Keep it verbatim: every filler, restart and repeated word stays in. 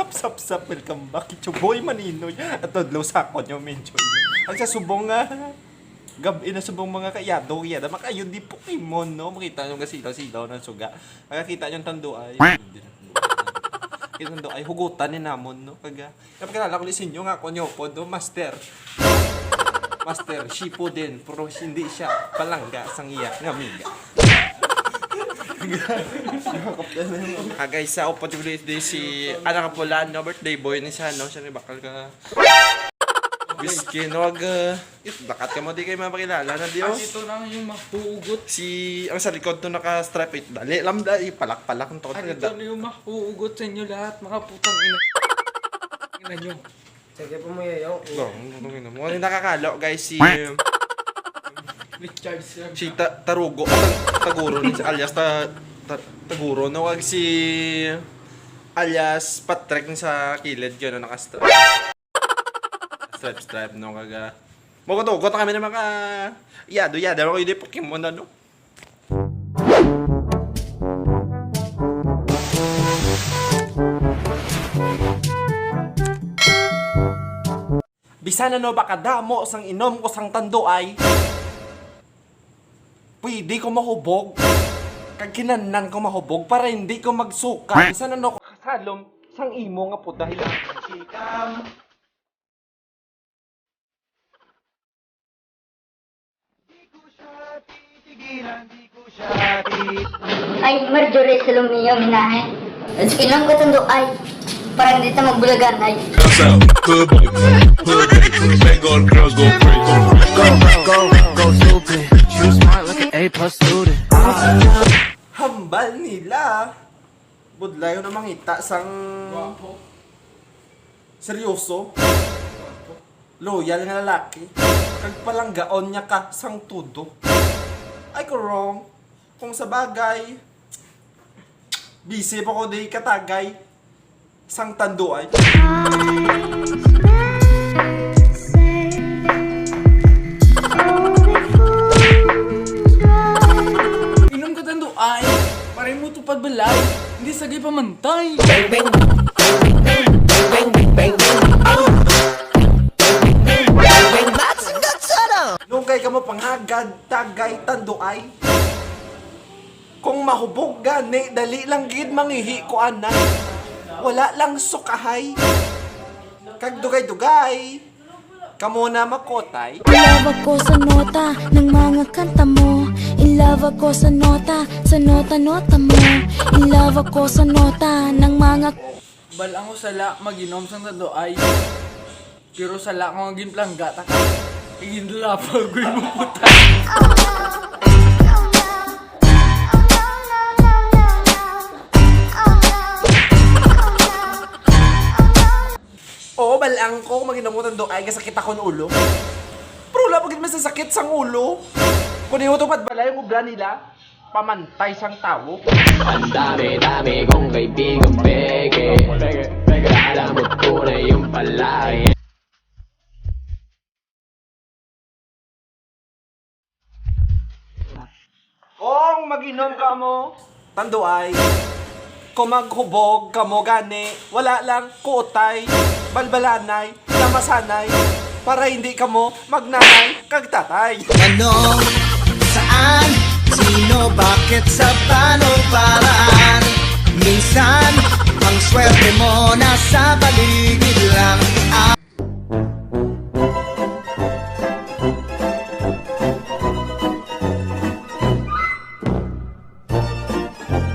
Sapsap, welcome back. It's your boy Maninoy. At tudlo sa ako nyo, mention. Ang sa subong nga gab-i na subong mga kayado, kayada, makayo di Pokemon, no? Makita nyo gasilaw-silaw ng suga. Makakita nyo ang tando ay. Kita nyo ay hugutan ni namon, no? Kaga, napakilala ko ni sinyo nga ako nyo po, no? Master. Master, Shippuden, pero hindi siya palangga sang iya nga amiga. Ah, guys, sa opportunity si anak ka pula, no, birthday boy ni siya, no, siya ni bakal ka. Whiskey, no, ag, uh, bakat ka mo, di kayo mapakilala na, di, oh. Ito lang yung mahugot. Si, ang sa likod to naka-strap, eh. Dali, lamda, ipalak-palak ang tokot. Ito na yung mahugot sa inyo lahat, mga putang ina. Ina nyo. Sige po mo yayo. No, ang putang ina mo. Ano yung nakakalo, guys, si, Richard Sir. Si Ta-, Tarugo, Tag-, Taguro, ni alias Ta-, Ta-, Taguro, no? Kag si alias Patrick sa kilid, yun, no? Naka-strap. Strap, strap, no? Kaga, magutugot na kami ng mga yado-yado, mga hindi Pokemon, ano? Bisan ano ba kadamo sang inom ko sang tanduay, pwede ko mahubog. Kag kinahanglan ko mahubog para hindi ko magsuka. Bisan ano ko kasalom sang imo nga puday. Ay, Marjorie Salomia Minahe. Ilang katando ay, parang di ta magbulaganay. Girls out, hood baby, hood baby. Bangor girls go crazy. Go, go, go, go stupid. You smart like an A plus student. Hambal nila. Budlayon ang mangita sang seryoso. Loyal nga lalaki. Kag palanggaon niya ka sang tudo. Ay ko wrong. Kung sa bagay, busy pa ko di katagay sang tanduay. Inom ka tanduay, pare mo tupad balay, hindi sagay pamantay. Nungkay ka mo pangagad, tagay, tanduay. Kung mahubog gani, dali lang gid mangihi ko anay. Wala lang sukahay. Kag dugay-dugay, kamo na makotay. In love ako sa nota ng mga kanta mo. In love ako sa nota, sa nota-nota mo. In love ako sa nota ng mga Bal ang usala maginom sang tanduay. Pero sala ko nga ginplangga ta ka. Ginlapag ko mo puta. Oo, balang ko, maginom ko tanduay, kasakit ako ng ulo. Pero wala pa gid masasakit sang ulo. Kung imo tupad balay ang obra nila, pamantay sang tawo. Ang dami-dami kong kaibigan peke. Alam mo, tunay yung palagi. Kung mag-inom ka mo, tanduay. Kung maghubog ka mo gani, wala lang kuutay, balbalanay, lamasanay, para hindi ka mo magnanay kag tatay. Ano? Saan? Sino? Bakit? Sa paano paraan? Minsan, ang swerte mo nasa baliw.